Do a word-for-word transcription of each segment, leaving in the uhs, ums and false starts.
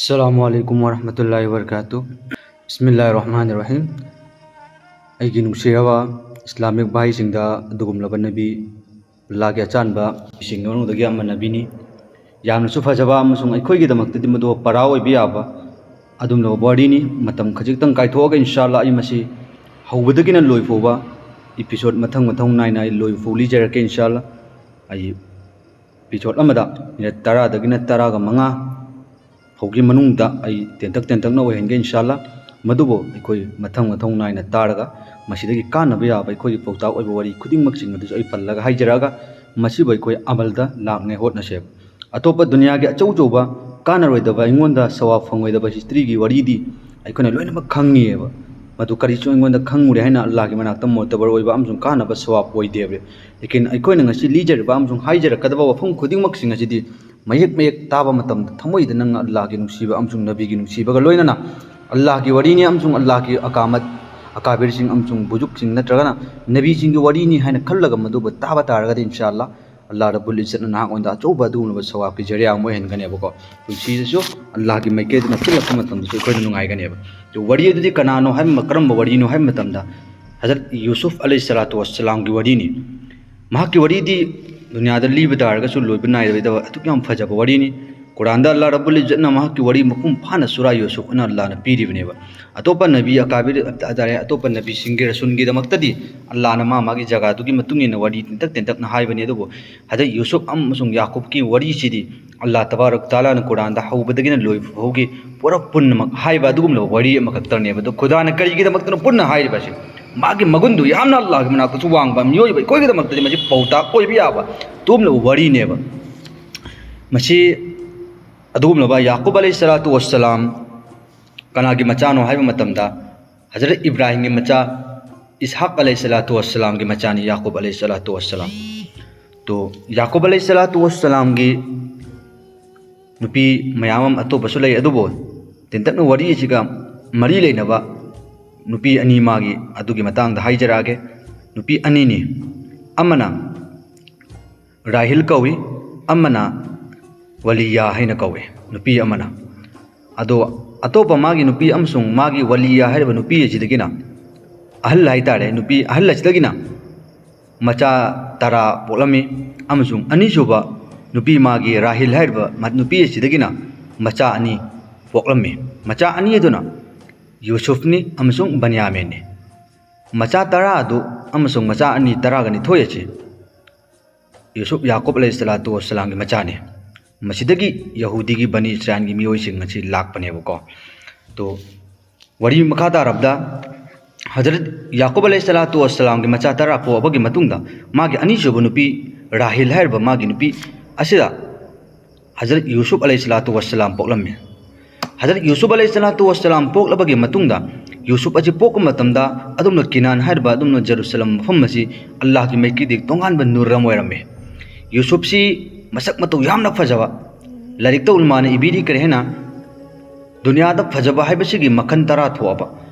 ꯑꯁꯂꯥꯃꯨ ꯑꯂꯥꯏꯀꯨꯝ ꯋꯔꯍꯃꯇꯨꯜꯂꯥꯍꯤ ꯋꯕꯔꯀꯥꯇꯨ꯫ ꯕꯤꯁꯃꯤꯜꯂꯥꯍꯤꯔ ꯔꯍꯃꯥꯅꯤꯔ ꯔꯍꯤꯝ꯫ ꯑꯩꯒꯤ ꯅꯨꯡꯁꯤꯔꯕ ꯏꯁꯂꯥꯃꯤꯛ ꯚꯥꯏꯁꯤꯡꯗ ꯑꯗꯨꯒꯨꯝꯂꯕ ꯅꯕꯤ, ꯑꯜꯂꯥꯍꯒꯤ ꯑꯆꯥꯟꯕ ꯁꯤꯡꯒꯤ ꯃꯅꯨꯡꯗꯒꯤ ꯑꯃ ꯅꯕꯤꯅꯤ꯫ ꯌꯥꯝꯅꯁꯨ ꯐꯖꯕ ꯑꯃꯁꯨꯡ ꯑꯩꯈꯣꯏꯒꯤꯗꯃꯛꯇꯗꯤ ꯃꯗꯨ ꯄꯔꯥ ꯑꯣꯏꯕ ꯌꯥꯕ ꯑꯗꯨꯒꯨꯝꯂꯕ ꯋꯥꯔꯤꯅꯤ꯫ ꯃꯇꯝ ꯈꯖꯤꯛꯇꯪ ꯀꯥꯏꯊꯣꯛꯑꯒ ꯏꯟꯁꯥ ꯑꯜꯂꯥ ꯑꯩ ꯃꯁꯤ ꯍꯧꯕꯗꯒꯤꯅ ꯂꯣꯏ ꯐꯥꯎꯕ episode ꯃꯊꯪ ꯃꯊꯪ ꯅꯥꯏꯅ ꯑꯩ ꯂꯣꯏ ꯐꯥꯎ ꯂꯤꯖꯔꯛꯀꯦ ꯏꯟꯁꯥ ꯑꯜꯂꯥ꯫ ꯑꯩ episode ꯑꯃꯗ ꯃꯤꯅꯠ ꯇꯔꯥꯗꯒꯤꯅ ꯇꯔꯥꯒ ꯃꯉꯥ ꯐꯥꯎꯒꯤ ꯃꯅꯨꯡꯗ ꯑꯩ ꯇꯦꯟꯇꯛ ꯇꯦꯟꯇꯛꯅ ꯑꯣꯏꯍꯟꯒꯦ ꯏꯟꯁꯥ ꯑꯜꯂꯥ꯫ ꯃꯗꯨꯕꯨ ꯑꯩꯈꯣꯏ ꯃꯊꯪ ꯃꯊꯪ ꯅꯥꯏꯅ ꯇꯥꯔꯒ ꯃꯁꯤꯗꯒꯤ ꯀꯥꯟꯅꯕ ꯌꯥꯕ ꯑꯩꯈꯣꯏꯒꯤ ꯄꯥꯎꯇꯥꯛ ꯑꯣꯏꯕ ꯋꯥꯔꯤ ꯈꯨꯗꯤꯡꯃꯛꯁꯤꯡ ꯑꯗꯨꯁꯨ ꯑꯩ ꯄꯜꯂꯒ ꯍꯥꯏꯖꯔꯛꯑꯒ ꯃꯁꯤꯕꯨ ꯑꯩꯈꯣꯏ ꯑꯃꯜꯗ ꯂꯥꯛꯅꯉꯥꯏ ꯍꯣꯠꯅꯁꯦꯕ꯫ ꯑꯇꯣꯞꯄ ꯗꯨꯅꯤꯌꯥꯒꯤ ꯑꯆꯧ ꯑꯆꯧꯕ ꯀꯥꯟꯅꯔꯣꯏꯗꯕ, ꯑꯩꯉꯣꯟꯗ ꯁꯋꯥꯕ ꯐꯪꯉꯣꯏꯗꯕ historyꯒꯤ ꯋꯥꯔꯤꯗꯤ ꯑꯩꯈꯣꯏꯅ ꯂꯣꯏꯅꯃꯛ ꯈꯪꯉꯤꯑꯕ꯫ ꯃꯗꯨ ꯀꯔꯤꯁꯨ ꯑꯩꯉꯣꯟꯗ ꯈꯪꯉꯨꯔꯦ ꯍꯥꯏꯅ ꯑꯜꯂꯥꯍꯒꯤ ꯃꯅꯥꯛꯇ ꯃꯣꯇꯕꯔ ꯑꯣꯏꯕ ꯑꯃꯁꯨꯡ ꯀꯥꯟꯅꯕ ꯁꯋꯥꯕ ꯑꯣꯏꯗꯦꯕ꯫ ꯂꯦꯀꯤꯟ ꯑꯩꯈꯣꯏꯅ ꯉꯁꯤ ꯂꯤꯖꯔꯤꯕ ꯑꯃꯁꯨꯡ ꯍꯥꯏꯖꯔꯛꯀꯗꯕ ꯋꯥꯐꯝ ꯈꯨꯗꯤꯡꯃꯛꯁꯤꯡ ꯑꯁꯤꯗꯤ ꯃꯌꯦꯛ ꯃꯌꯦꯛ ꯇꯥꯕ ꯃꯇꯝꯗ ꯊꯃꯣꯏꯗ ꯅꯪꯅ ꯑꯜꯂꯥꯍꯒꯤ ꯅꯨꯡꯁꯤꯕ ꯑꯃꯁꯨꯡ ꯅꯕꯤꯒꯤ ꯅꯨꯡꯁꯤꯕꯒ ꯂꯣꯏꯅꯅ ꯑꯜꯂꯥꯍꯒꯤ ꯋꯥꯔꯤꯅꯤ ꯑꯃꯁꯨꯡ ꯑꯜꯂꯥꯍꯒꯤ ꯑꯀꯥꯃꯠ, ꯑꯀꯥꯕꯤꯔꯁꯤꯡ ꯑꯃꯁꯨꯡ ꯕꯨꯖꯨꯛꯁꯤꯡ ꯅꯠꯇ꯭ꯔꯒꯅ ꯅꯕꯤꯁꯤꯡꯒꯤ ꯋꯥꯔꯤꯅꯤ ꯍꯥꯏꯅ ꯈꯜꯂꯒ ꯃꯗꯨꯕꯨ ꯇꯥꯕ ꯇꯥꯔꯒꯗꯤ ꯏꯟꯁꯥ ꯑꯜꯂꯥꯍ ꯑꯜꯂꯥꯍ ꯔꯕꯨꯜ ꯏꯖꯠꯅ ꯅꯍꯥꯛꯉꯣꯟꯗ ꯑꯆꯧꯕ ꯑꯗꯨꯒꯨꯝꯂꯕ ꯁꯋꯥꯕꯀꯤ ꯖꯔꯤꯌꯥ ꯑꯃ ꯑꯣꯏꯍꯟꯒꯅꯦꯕꯀꯣ꯫ ꯄꯨꯟꯁꯤꯗꯁꯨ ꯑꯜꯂꯥꯍꯒꯤ ꯃꯥꯏꯀꯩꯗ ꯅꯛꯁꯤꯜꯂꯛꯄ ꯃꯇꯝꯗꯁꯨ ꯑꯩꯈꯣꯏꯅ ꯅꯨꯡꯉꯥꯏꯒꯅꯦꯕ꯫ ꯑꯗꯨ ꯋꯥꯔꯤ ꯑꯗꯨꯗꯤ ꯀꯅꯥꯅꯣ ꯍꯥꯏꯕ, ꯀꯔꯝꯕ ꯋꯥꯔꯤꯅꯣ ꯍꯥꯏꯕ ꯃꯇꯝꯗ ꯍꯖꯔꯠ ꯌꯨꯁꯨꯐ ꯑꯂꯩꯍꯤ ꯁꯂꯥꯇꯨ ꯋꯥꯁꯂꯥꯝꯒꯤ ꯋꯥꯔꯤꯅꯤ꯫ ꯃꯍꯥꯛꯀꯤ ꯋꯥꯔꯤꯗꯤ ꯗꯨꯅꯤꯌꯥꯗ ꯂꯤꯕ ꯇꯥꯔꯒꯁꯨ ꯂꯣꯏꯕ ꯅꯥꯏꯔꯣꯏꯗꯕ ꯑꯗꯨꯛ ꯌꯥꯝ ꯐꯖꯕ ꯋꯥꯔꯤꯅꯤ꯫ ꯀꯨꯔꯥꯟꯗ ꯑꯜꯂꯥꯍ ꯔꯕꯨꯜ ꯏꯖꯠꯅ ꯃꯍꯥꯛꯀꯤ ꯋꯥꯔꯤ ꯃꯄꯨꯡ ꯐꯥꯅ ꯁꯨꯔꯥ ꯌꯨꯁꯨꯐ ꯑꯅ ꯑꯜꯂꯥꯍꯅ ꯄꯤꯔꯤꯕꯅꯦꯕ꯫ ꯑꯇꯣꯞꯄ ꯅꯕꯤ ꯑꯀꯥꯕꯤꯔ ꯍꯥꯏꯇꯥꯔꯦ, ꯑꯇꯣꯞꯄ ꯅꯕꯤꯁꯤꯡꯒꯤ ꯔꯁꯨꯜꯒꯤꯗꯃꯛꯇꯗꯤ ꯑꯜꯂꯥꯍꯅ ꯃꯥ ꯃꯥꯒꯤ ꯖꯒꯥꯗꯨꯒꯤ ꯃꯇꯨꯡ ꯏꯟꯅ ꯋꯥꯔꯤ ꯇꯦꯟꯇꯛ ꯇꯦꯟꯇꯛꯅ ꯍꯥꯏꯕꯅꯤ꯫ ꯑꯗꯨꯕꯨ ꯍꯖꯔꯠ ꯌꯨꯁꯨꯐ ꯑꯃꯁꯨꯡ ꯌꯥꯀꯨꯕꯀꯤ ꯋꯥꯔꯤꯁꯤꯗꯤ ꯑꯜꯂꯥꯍ ꯇꯕꯥꯔꯛ ꯇꯥꯂꯥꯅ ꯀꯨꯔꯥꯟꯗ ꯍꯧꯕꯗꯒꯤꯅ ꯂꯣꯏꯕ ꯐꯥꯎꯒꯤ ꯄꯨꯔꯥ ꯄꯨꯝꯅꯃꯛ ꯍꯥꯏꯕ ꯑꯗꯨꯒꯨꯝꯂꯕ ꯋꯥꯔꯤ ꯑꯃꯈꯛꯇꯅꯦꯕ꯫ ꯑꯗꯣ ꯈꯨꯗꯥꯅ ꯀꯔꯤꯒꯤꯗꯃꯛꯇꯅꯣ ꯄꯨꯟꯅ ꯍꯥꯏꯔꯤꯕ ꯑꯁꯤ? ꯃꯥꯒꯤ ꯃꯒꯨꯟꯗꯨ ꯌꯥꯝꯅ ꯑꯜꯂꯥꯍꯒꯤ ꯃꯅꯥꯛꯇꯁꯨ ꯋꯥꯡꯕ, ꯃꯤꯑꯣꯏꯕ ꯑꯩꯈꯣꯏꯒꯤꯗꯃꯛꯇꯗꯤ ꯃꯁꯤ ꯄꯥꯎꯇꯥꯛ ꯑꯣꯏꯕ ꯌꯥꯕ ꯑꯗꯨꯒꯨꯝꯂꯕ ꯋꯥꯔꯤꯅꯦꯕ꯫ ꯃꯁꯤ ꯑꯗꯨꯒꯨꯝꯂꯕ ꯌꯥꯀꯨꯕ ꯑꯂꯩꯍꯤ ꯁꯂꯥꯇꯨ ꯋꯥꯁꯂꯥꯝ ꯀꯅꯥꯒꯤ ꯃꯆꯥꯅꯣ ꯍꯥꯏꯕ ꯃꯇꯝꯗ ꯍꯖꯔꯠ ꯏꯕ꯭ꯔꯥꯍꯤꯝꯒꯤ ꯃꯆꯥ ꯏꯁꯍꯥꯛ ꯑꯂꯩꯍꯤ ꯁꯂꯥꯇꯨ ꯋꯥꯁꯂꯥꯝꯒꯤ ꯃꯆꯥꯅꯤ ꯌꯥꯀꯨꯕ ꯑꯂꯩꯍꯤ ꯁꯂꯥꯇꯨ ꯋꯥꯁꯂꯥꯝ꯫ ꯇꯣ ꯌꯥꯀꯨꯕ ꯑꯂꯩꯍꯤ ꯁꯂꯥꯇꯨ ꯋꯥꯁꯂꯥꯝꯒꯤ ꯅꯨꯄꯤ ꯃꯌꯥꯝ ꯑꯃ ꯑꯇꯣꯞꯄꯁꯨ ꯂꯩ, ꯑꯗꯨꯕꯨ ꯇꯦꯟꯇꯛꯅ ꯋꯥꯔꯤ ꯑꯁꯤꯒ ꯃꯔꯤ ꯂꯩꯅꯕ ꯅꯨꯄꯤ ꯑꯅꯤ ꯃꯥꯒꯤ ꯑꯗꯨꯒꯤ ꯃꯇꯥꯡꯗ ꯍꯥꯏꯖꯔꯛꯑꯒꯦ꯫ ꯅꯨꯄꯤ ꯑꯅꯤꯅꯤ, ꯑꯃꯅ ꯔꯥꯍꯤꯜ ꯀꯧꯏ, ꯑꯃꯅ ꯋꯥꯂꯤꯌꯥ ꯍꯥꯏꯅ ꯀꯧꯏ꯫ ꯅꯨꯄꯤ ꯑꯃꯅ ꯑꯗꯣ ꯑꯇꯣꯞꯄ ꯃꯥꯒꯤ ꯅꯨꯄꯤ ꯑꯃꯁꯨꯡ ꯃꯥꯒꯤ ꯋꯥꯂꯤꯌꯥ ꯍꯥꯏꯔꯤꯕ ꯅꯨꯄꯤ ꯑꯁꯤꯗꯒꯤꯅ, ꯑꯍꯜ ꯍꯥꯏꯇꯥꯔꯦ, ꯅꯨꯄꯤ ꯑꯍꯜ ꯑꯁꯤꯗꯒꯤꯅ ꯃꯆꯥ ꯇꯔꯥ ꯄꯣꯛꯂꯝꯃꯤ꯫ ꯑꯃꯁꯨꯡ ꯑꯅꯤꯁꯨꯕ ꯅꯨꯄꯤ ꯃꯥꯒꯤ ꯔꯥꯍꯤꯜ ꯍꯥꯏꯔꯤꯕ ꯃ-, ꯅꯨꯄꯤ ꯑꯁꯤꯗꯒꯤꯅ ꯃꯆꯥ ꯑꯅꯤ ꯄꯣꯛꯂꯝꯃꯤ꯫ ꯃꯆꯥ ꯑꯅꯤ ꯑꯗꯨꯅ ꯌꯨꯁꯨꯐꯅꯤ ꯑꯃꯁꯨꯡ ꯕꯟꯌꯥꯃꯤꯟꯅꯤ꯫ ꯃꯆꯥ ꯇꯔꯥ ꯑꯗꯨ ꯑꯃꯁꯨꯡ ꯃꯆꯥ ꯑꯅꯤ ꯇꯔꯥꯒ ꯅꯤꯊꯣꯏ ꯑꯁꯤ ꯌꯨꯁꯨꯞ ꯌꯥꯀꯨꯕ ꯑꯂꯩꯍꯤꯁꯁꯂꯥꯇꯨ ꯋꯥꯁꯁꯂꯥꯝꯒꯤ ꯃꯆꯥꯅꯤ꯫ ꯃꯁꯤꯗꯒꯤ ꯌꯍꯨꯗꯤꯒꯤ ꯕꯅꯤ ꯏꯁꯔꯥꯏꯜꯒꯤ ꯃꯤꯑꯣꯏꯁꯤꯡ ꯑꯁꯤ ꯂꯥꯛꯄꯅꯦꯕꯀꯣ꯫ ꯇꯣ, ꯋꯥꯔꯤ ꯃꯈꯥ ꯇꯥꯔꯕꯗ, ꯍꯖꯔꯠ ꯌꯥꯀꯨꯕ ꯑꯂꯩꯍꯤꯁꯁꯂꯥꯇꯨ ꯋꯥꯁꯁꯂꯥꯝꯒꯤ ꯃꯆꯥ ꯇꯔꯥ ꯄꯣꯛꯑꯕꯒꯤ ꯃꯇꯨꯡꯗ, ꯃꯥꯒꯤ ꯑꯅꯤꯁꯨꯕ ꯅꯨꯄꯤ ꯔꯥꯍꯤꯜ ꯍꯥꯏꯔꯤꯕ ꯃꯥꯒꯤ ꯅꯨꯄꯤ ꯑꯁꯤꯗ ꯍꯖꯔꯠ ꯌꯨꯁꯨꯞ ꯑꯂꯩꯍꯤꯁꯁꯂꯥꯇꯨ ꯋꯥꯁꯁꯂꯥꯝ ꯄꯣꯛꯂꯝꯃꯤ꯫ ꯍꯖꯔꯠ ꯌꯨꯁꯨꯞ ꯑꯂꯩꯍꯤꯁꯁꯂꯥꯇꯨ ꯋꯥꯁꯁꯂꯥꯝ ꯄꯣꯛꯂꯕꯒꯤ ꯃꯇꯨꯡꯗ, ꯌꯨꯁꯨꯞ ꯑꯁꯤ ꯄꯣꯛꯄ ꯃꯇꯝꯗ ꯑꯗꯨꯝꯅ ꯀꯤꯅꯥꯟ ꯍꯥꯏꯔꯤꯕ ꯑꯗꯨꯝꯅ ꯖꯦꯔꯨꯁꯂꯝ ꯃꯐꯝ ꯑꯁꯤ ꯑꯜꯂꯥꯍꯒꯤ ꯃꯥꯏꯀꯩꯗꯒꯤ ꯇꯣꯉꯥꯟꯕ ꯅꯨꯔ ꯑꯃ ꯑꯣꯏꯔꯝꯃꯤ꯫ ꯌꯨꯁꯨꯞꯁꯤ ꯃꯁꯛ ꯃꯇꯧ ꯌꯥꯝꯅ ꯐꯖꯕ, ꯂꯥꯏꯔꯤꯛꯇ ꯎꯂꯃꯥꯅ ꯏꯕꯤꯔꯤ ꯀꯔꯤ ꯍꯥꯏꯅ, ꯗꯨꯅꯤꯌꯥꯗ ꯐꯖꯕ ꯍꯥꯏꯕꯁꯤꯒꯤ ꯃꯈꯜ ꯇꯔꯥ ꯊꯣꯛꯑꯕ,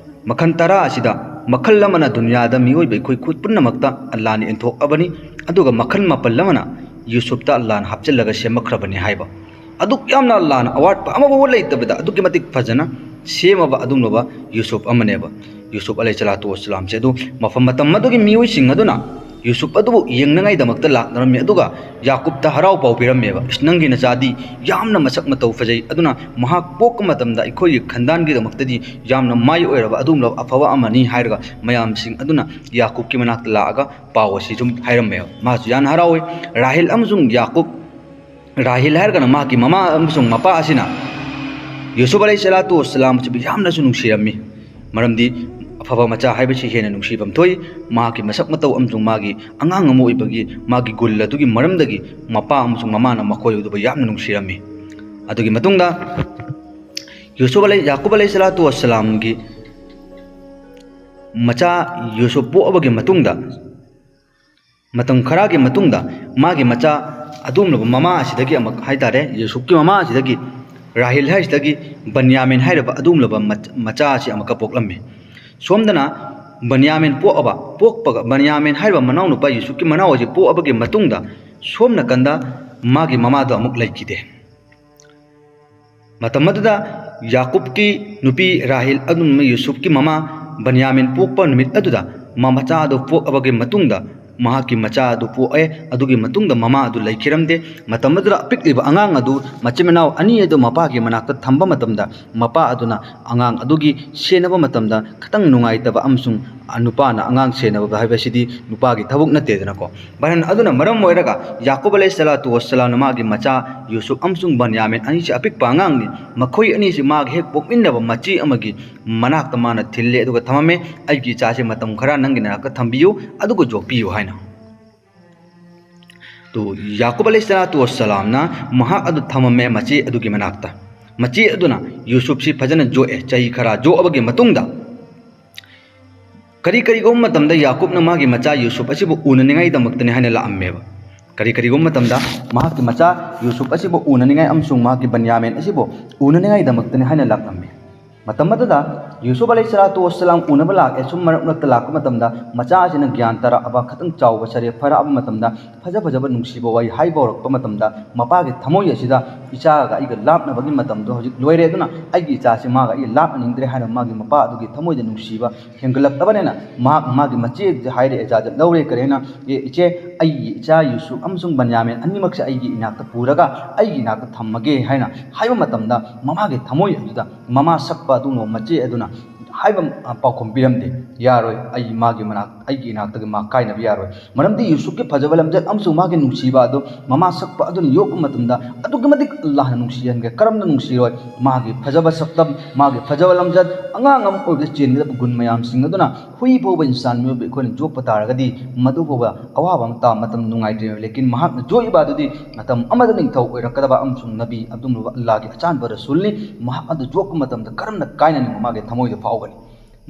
ꯃꯈꯜ ꯇꯔꯥ ꯑꯁꯤꯗ ꯃꯈꯜ ꯑꯃꯅ ꯗꯨꯅꯤꯌꯥꯗ ꯃꯤꯑꯣꯏꯕ ꯑꯩꯈꯣꯏ ꯈꯨ-, ꯄꯨꯝꯅꯃꯛꯇ ꯑꯜꯂꯥꯍꯅ ꯏꯟꯊꯣꯛꯑꯕꯅꯤ, ꯑꯗꯨꯒ ꯃꯈꯜ ꯃꯥꯄꯜ ꯑꯃꯅ ꯌꯨꯁꯨꯞꯇ ꯑꯜꯂꯥꯍꯅ ꯍꯥꯞꯆꯤꯜꯂꯒ ꯁꯦꯝꯃꯛꯈ꯭ꯔꯕꯅꯤ ꯍꯥꯏꯕ꯫ ꯑꯗꯨꯛ ꯌꯥꯝꯅ ꯑꯜꯂꯥꯍꯅ ꯑꯋꯥꯠꯄ ꯑꯃꯐꯥꯎꯕ ꯂꯩꯇꯕꯗ ꯑꯗꯨꯛꯀꯤ ꯃꯇꯤꯛ ꯐꯖꯅ ꯁꯦꯝꯃꯕ ꯑꯗꯨꯒꯨꯝꯂꯕ ꯌꯨꯁꯨꯞ ꯑꯃꯅꯦꯕ꯫ ꯌꯨꯁꯨꯞ ꯑꯂꯩꯍꯤꯁꯁꯂꯥꯇꯨ ꯋꯥꯁꯁꯂꯥꯝꯁꯦ ꯑꯗꯨ ꯃꯐꯝ ꯃꯇꯝ ꯑꯗꯨꯒꯤ ꯃꯤꯑꯣꯏꯁꯤꯡ ꯑꯗꯨꯅ ꯌꯨꯁꯨꯞ ꯑꯗꯨꯕꯨ ꯌꯦꯡꯅꯉꯥꯏꯗꯃꯛꯇ ꯂꯥꯛꯅꯔꯝꯃꯤ, ꯑꯗꯨꯒ ꯌꯥꯀꯨꯞꯇ ꯍꯔꯥꯎ ꯄꯥꯎ ꯄꯤꯔꯝꯃꯦꯕ, "ꯏꯁ, ꯅꯪꯒꯤ ꯅꯆꯥꯗꯤ ꯌꯥꯝꯅ ꯃꯁꯛ ꯃꯇꯧ ꯐꯖꯩ, ꯑꯗꯨꯅ ꯃꯍꯥꯛ ꯄꯣꯛꯄ ꯃꯇꯝꯗ ꯑꯩꯈꯣꯏꯒꯤ ꯈꯟꯗꯥꯟꯒꯤꯗꯃꯛꯇꯗꯤ ꯌꯥꯝꯅ ꯃꯥꯏ ꯑꯣꯏꯔꯕ ꯑꯗꯨꯒꯨꯝꯂꯕ ꯑꯐꯕ ꯑꯃꯅꯤ" ꯍꯥꯏꯔꯒ ꯃꯌꯥꯝꯁꯤꯡ ꯑꯗꯨꯅ ꯌꯥꯀꯨꯞꯀꯤ ꯃꯅꯥꯛꯇ ꯂꯥꯛꯑꯒ ꯄꯥꯎ ꯑꯁꯤ ꯁꯨꯝ ꯍꯥꯏꯔꯝꯃꯦꯕ꯫ ꯃꯥꯁꯨ ꯌꯥꯝꯅ ꯍꯔꯥꯎꯏ꯫ ꯔꯥꯍꯤꯜ ꯑꯃꯁꯨꯡ ꯌꯥꯀꯨꯞ, ꯔꯥꯍꯤꯜ ꯍꯥꯏꯔꯒꯅ ꯃꯍꯥꯛꯀꯤ ꯃꯃꯥ ꯑꯃꯁꯨꯡ ꯃꯄꯥ ꯑꯁꯤꯅ ꯌꯨꯁꯨꯞ ꯑꯂꯩꯍꯤꯁꯁꯂꯥꯇꯨ ꯋꯥꯁꯁꯂꯥꯝ ꯑꯁꯤꯕꯨ ꯌꯥꯝꯅꯁꯨ ꯅꯨꯡꯁꯤꯔꯝꯃꯤ, ꯃꯔꯝꯗꯤ ꯑꯐꯕ ꯃꯆꯥ ꯍꯥꯏꯕꯁꯤ ꯍꯦꯟꯅ ꯅꯨꯡꯁꯤꯐꯝ ꯊꯣꯛꯏ꯫ ꯃꯍꯥꯛꯀꯤ ꯃꯁꯛ ꯃꯇꯧ ꯑꯃꯁꯨꯡ ꯃꯥꯒꯤ ꯑꯉꯥꯡ ꯑꯃ ꯑꯣꯏꯕꯒꯤ ꯃꯥꯒꯤ ꯒꯨꯜ ꯑꯗꯨꯒꯤ ꯃꯔꯝꯗꯒꯤ ꯃꯄꯥ ꯑꯃꯁꯨꯡ ꯃꯃꯥꯅ ꯃꯈꯣꯏ ꯑꯗꯨꯕꯨ ꯌꯥꯝꯅ ꯅꯨꯡꯁꯤꯔꯝꯃꯤ꯫ ꯑꯗꯨꯒꯤ ꯃꯇꯨꯡꯗ ꯌꯨꯁꯨꯞ ꯑꯂꯩ-, ꯌꯥꯀꯨꯞ ꯑꯂꯩꯍꯤꯁꯁꯂꯥꯇꯨ ꯋꯥꯁꯁꯂꯥꯝꯒꯤ ꯃꯆꯥ ꯌꯨꯁꯨꯞ ꯄꯣꯛꯑꯕꯒꯤ ꯃꯇꯨꯡꯗ, ꯃꯇꯝ ꯈꯔꯒꯤ ꯃꯇꯨꯡꯗ ꯃꯥꯒꯤ ꯃꯆꯥ ꯑꯗꯨꯒꯨꯝꯂꯕ ꯃꯃꯥ ꯑꯁꯤꯗꯒꯤ ꯑꯃꯨꯛ ꯍꯥꯏꯇꯥꯔꯦ, ꯌꯨꯁꯨꯞꯀꯤ ꯃꯃꯥ ꯑꯁꯤꯗꯒꯤ ꯔꯥꯍꯤꯜ ꯍꯥꯏꯁꯤꯗꯒꯤ ꯕꯟꯌꯥꯃꯤꯟ ꯍꯥꯏꯔꯤꯕ ꯑꯗꯨꯒꯨꯝꯂꯕ ꯃꯆ-, ꯃꯆꯥ ꯑꯁꯤ ꯑꯃꯨꯛꯀ ꯄꯣꯛꯂꯝꯃꯤ꯫ ꯁꯣꯝꯗꯅ ꯕꯟꯌꯥꯃꯤꯟ ꯄꯣꯛꯑꯕ, ꯄꯣꯛꯄꯒ ꯕꯟꯌꯥꯃꯤꯟ ꯍꯥꯏꯔꯤꯕ ꯃꯅꯥꯎꯅꯨꯄꯥ ꯌꯨꯁꯨꯞꯀꯤ ꯃꯅꯥꯎ ꯑꯁꯤ ꯄꯣꯛꯑꯕꯒꯤ ꯃꯇꯨꯡꯗ ꯁꯣꯝ ꯅꯥꯀꯟꯗ ꯃꯥꯒꯤ ꯃꯃꯥꯗꯣ ꯑꯃꯨꯛ ꯂꯩꯈꯤꯗꯦ꯫ ꯃꯇꯝ ꯑꯗꯨꯗ ꯌꯥꯀꯨꯕꯀꯤ ꯅꯨꯄꯤ ꯔꯥꯍꯤꯜ ꯑꯗꯨꯅ ꯌꯨꯁꯨꯐꯀꯤ ꯃꯃꯥ ꯕꯟꯌꯥꯃꯤꯟ ꯄꯣꯛꯄ ꯅꯨꯃꯤꯠ ꯑꯗꯨꯗ ꯃꯆꯥ ꯑꯗꯨ ꯄꯣꯛꯂꯕꯒꯤ ꯃꯇꯨꯡꯗ, ꯃꯍꯥꯛꯀꯤ ꯃꯆꯥ ꯑꯗꯨ ꯄꯣꯛꯑꯦ꯫ ꯑꯗꯨꯒꯤ ꯃꯇꯨꯡꯗ ꯃꯃꯥ ꯑꯗꯨ ꯂꯩꯈꯤꯔꯝꯗꯦ꯫ ꯃꯇꯝ ꯑꯗꯨꯗ ꯑꯄꯤꯛꯂꯤꯕ ꯑꯉꯥꯡ ꯑꯗꯨ ꯃꯆꯤꯟ ꯃꯅꯥꯎ ꯑꯅꯤ ꯑꯗꯨ ꯃꯄꯥꯒꯤ ꯃꯅꯥꯛꯇ ꯊꯝꯕ ꯃꯇꯝꯗ, ꯃꯄꯥ ꯑꯗꯨꯅ ꯑꯉꯥꯡ ꯑꯗꯨꯒꯤ ꯁꯦꯟꯅꯕ ꯃꯇꯝꯗ ꯈꯤꯇꯪ ꯅꯨꯡꯉꯥꯏꯇꯕ ꯑꯃꯁꯨꯡ ꯅꯨꯄꯥꯅ ꯑꯉꯥꯡ ꯁꯦꯟꯅꯕ ꯍꯥꯏꯕꯁꯤꯗꯤ ꯅꯨꯄꯥꯒꯤ ꯊꯕꯛ ꯅꯠꯇꯦꯗꯅꯀꯣ꯫ ꯚꯥꯔꯟ ꯑꯗꯨꯅ ꯃꯔꯝ ꯑꯣꯏꯔꯒ ꯌꯥꯀꯨꯕ ꯑꯂꯩꯍꯤꯁꯁꯂꯥꯇꯨ ꯋꯥꯁꯁꯂꯥꯝꯅ ꯃꯥꯒꯤ ꯃꯆꯥ ꯌꯨꯁꯨꯐ ꯑꯃꯁꯨꯡ ꯕꯟꯌꯥꯃꯤꯟ ꯑꯅꯤꯁꯤ ꯑꯄꯤꯛꯄ ꯑꯉꯥꯡꯅꯤ, ꯃꯈꯣꯏ ꯑꯅꯤꯁꯤ ꯃꯥꯒ ꯍꯦꯛ ꯄꯣꯛꯃꯤꯟꯅꯕ ꯃꯆꯦ ꯑꯃꯒꯤ ꯃꯅꯥꯛꯇ ꯃꯥꯅ ꯊꯤꯜꯂꯦ, ꯑꯗꯨꯒ ꯊꯝꯃꯝꯃꯦ, "ꯑꯩꯒꯤ ꯏꯆꯥꯁꯤ ꯃꯇꯝ ꯈꯔ ꯅꯪꯒꯤ ꯅꯅꯥꯛꯇ ꯊꯝꯕꯤꯌꯨ, ꯑꯗꯨꯒ ꯌꯣꯛꯄꯤꯌꯨ" ꯍꯥꯏꯅ꯫ ꯇꯨ, ꯌꯥꯀꯨꯕ ꯑꯂꯩꯍꯤꯁꯁꯂꯥꯇꯨ ꯋꯥꯁꯁꯂꯥꯝꯅ ꯃꯍꯥꯛ ꯑꯗꯨ ꯊꯝꯃꯝꯃꯦ ꯃꯆꯦ ꯑꯗꯨꯒꯤ ꯃꯅꯥꯛꯇ꯫ ꯃꯆꯦ ꯑꯗꯨꯅ ꯌꯨꯁꯨꯐꯁꯤ ꯐꯖꯅ ꯌꯣꯛꯑꯦ꯫ ꯆꯍꯤ ꯈꯔ ꯌꯣꯛꯑꯕꯒꯤ ꯃꯇꯨꯡꯗ, ꯀꯔꯤ ꯀꯔꯤꯒꯨꯝꯕ ꯃꯇꯝꯗ ꯌꯥꯀꯨꯕꯅ ꯃꯥꯒꯤ ꯃꯆꯥ ꯌꯨꯁꯨꯐ ꯑꯁꯤꯕꯨ ꯎꯅꯅꯤꯡꯉꯥꯏꯗꯃꯛꯇꯅꯤ ꯍꯥꯏꯅ ꯂꯥꯛꯑꯝꯃꯦꯕ꯫ ꯀꯔꯤ ꯀꯔꯤꯒꯨꯝꯕ ꯃꯇꯝꯗ ꯃꯍꯥꯛꯀꯤ ꯃꯆꯥ ꯌꯨꯁꯨꯐ ꯑꯁꯤꯕꯨ ꯎꯅꯅꯤꯡꯉꯥꯏ ꯑꯃꯁꯨꯡ ꯃꯍꯥꯛꯀꯤ ꯕꯟꯌꯥꯃꯤꯟ ꯑꯁꯤꯕꯨ ꯎꯅꯅꯤꯡꯉꯥꯏꯗꯃꯛꯇꯅꯤ ꯍꯥꯏꯅ ꯂꯥꯛꯂꯝꯃꯤ꯫ ꯃꯇꯝ ꯑꯗꯨꯗ ꯌꯨꯁꯨꯐ ꯑꯂꯩꯍꯤꯁꯁꯂꯥꯇꯨ ꯋꯥꯁꯁꯂꯥꯝ ꯎꯅꯕ ꯂꯥꯛꯑꯦ꯫ ꯁꯨꯝ ꯃꯔꯛ ꯃꯔꯛꯇ ꯂꯥꯛꯄ ꯃꯇꯝꯗ ꯃꯆꯥꯁꯤꯅ ꯒ꯭ꯌꯥꯟ ꯇꯥꯔꯛꯑꯕ, ꯈꯤꯇꯪ ꯆꯥꯎꯕ ꯁꯥꯔꯦ, ꯐꯔꯛꯑꯕ ꯃꯇꯝꯗ ꯐꯖ ꯐꯖꯕ ꯅꯨꯡꯁꯤꯕ ꯋꯥꯔꯤ ꯍꯥꯏꯕ ꯍꯧꯔꯛꯄ ꯃꯇꯝꯗ, ꯃꯄꯥꯒꯤ ꯊꯃꯣꯏ ꯑꯁꯤꯗ "ꯏꯆꯥꯒ ꯑꯩꯒ ꯂꯥꯞꯅꯕꯒꯤ ꯃꯇꯝꯗꯣ ꯍꯧꯖꯤꯛ ꯂꯣꯏꯔꯦ, ꯑꯗꯨꯅ ꯑꯩꯒꯤ ꯏꯆꯥꯁꯤ ꯃꯥꯒ ꯑꯩ ꯂꯥꯞꯅꯅꯤꯡꯗ꯭ꯔꯦ" ꯍꯥꯏꯅ ꯃꯥꯒꯤ ꯃꯄꯥ ꯑꯗꯨꯒꯤ ꯊꯃꯣꯏꯗ ꯅꯨꯡꯁꯤꯕ ꯍꯦꯟꯒꯠꯂꯛꯂꯕꯅꯤꯅ, ꯃꯍꯥꯛ ꯃꯥꯒꯤ ꯃꯆꯦꯗ ꯍꯥꯏꯔꯦ, ꯏꯖꯥꯖꯠ ꯂꯧꯔꯦ꯫ ꯀꯔꯤ ꯍꯥꯏꯅ? "ꯑꯦ ꯏꯆꯦ, ꯑꯩꯒꯤ ꯏꯆꯥ ꯌꯨꯁꯨꯐ ꯑꯃꯁꯨꯡ ꯕꯟꯌꯥꯃꯤꯟ ꯑꯅꯤꯃꯛꯁꯦ ꯑꯩꯒꯤ ꯏꯅꯥꯛꯇ ꯄꯨꯔꯒ ꯑꯩꯒꯤ ꯏꯅꯥꯛꯇ ꯊꯝꯃꯒꯦ" ꯍꯥꯏꯅ ꯍꯥꯏꯕ ꯃꯇꯝꯗ, ꯃꯃꯥꯒꯤ ꯊꯃꯣꯏ ꯑꯗꯨꯗ ꯃꯃꯥ ꯁꯛꯄ ꯑꯗꯨꯒꯨꯝꯂꯕ ꯃꯆꯦ ꯑꯗꯨꯅ ꯍꯥꯏꯕ, ꯑ, ꯄꯥꯎꯈꯨꯝ ꯄꯤꯔꯝꯗꯦ꯫ "ꯌꯥꯔꯣꯏ, ꯑꯩ ꯃꯥꯒꯤ ꯃꯅꯥꯛ, ꯑꯩꯒꯤ ꯏꯅꯥꯛꯇꯒꯤ ꯃꯥ ꯀꯥꯏꯅꯕ ꯌꯥꯔꯣꯏ꯫ ꯃꯔꯝꯗꯤ ꯌꯨꯁꯨꯐꯀꯤ ꯐꯖꯕ ꯂꯝꯆꯠ ꯑꯃꯁꯨꯡ ꯃꯥꯒꯤ ꯅꯨꯡꯁꯤꯕ ꯑꯗꯨ ꯃꯃꯥ ꯁꯛꯄ ꯑꯗꯨꯅ ꯌꯣꯛꯄ ꯃꯇꯝꯗ ꯑꯗꯨꯛꯀꯤ ꯃꯇꯤꯛ ꯑꯜꯂꯥꯍꯅ ꯅꯨꯡꯁꯤꯍꯟꯈ꯭ꯔꯦ꯫ ꯀꯔꯝꯅ ꯅꯨꯡꯁꯤꯔꯣꯏ? ꯃꯥꯒꯤ ꯐꯖꯕ ꯁꯛꯇꯝ, ꯃꯥꯒꯤ ꯐꯖꯕ ꯂꯝꯆꯠ, ꯑꯉꯥꯡ ꯑꯃ ꯑꯣꯏꯕꯗ ꯆꯦꯟꯒꯗꯕ ꯒꯨꯟ ꯃꯌꯥꯝꯁꯤꯡ ꯑꯗꯨꯅ ꯍꯨꯏ ꯐꯥꯎꯕ ꯏꯟꯁꯥꯟ ꯃꯤꯑꯣꯏꯕ ꯑꯩꯈꯣꯏꯅ ꯌꯣꯛꯄ ꯇꯥꯔꯒꯗꯤ ꯃꯗꯨ ꯐꯥꯎꯕ ꯑꯋꯥꯕ ꯑꯃ ꯇꯥꯕ ꯃꯇꯝ ꯅꯨꯡꯉꯥꯏꯇ꯭ꯔꯦ꯫ ꯂꯦꯀꯤꯟ ꯃꯍꯥꯛꯅ ꯌꯣꯛꯏꯕ ꯑꯗꯨꯗꯤ ꯃꯇꯝ ꯑꯃꯗ ꯅꯤꯡꯊꯧ ꯑꯣꯏꯔꯛꯀꯗꯕ ꯑꯃꯁꯨꯡ ꯅꯕꯤ ꯑꯗꯨꯒꯨꯝꯂꯕ ꯑꯜꯂꯥꯍꯒꯤ ꯑꯆꯥꯟꯕ ꯔꯁꯨꯜꯅꯤ꯫ ꯃꯍꯥꯛ ꯑꯗꯨ ꯌꯣꯛꯄ ꯃꯇꯝꯗ ꯀꯔꯝꯅ ꯀꯥꯏꯅꯅꯤꯡꯕ ꯃꯥꯒꯤ ꯊꯃꯣꯏꯗ ꯐꯥꯎꯒꯅꯤ?"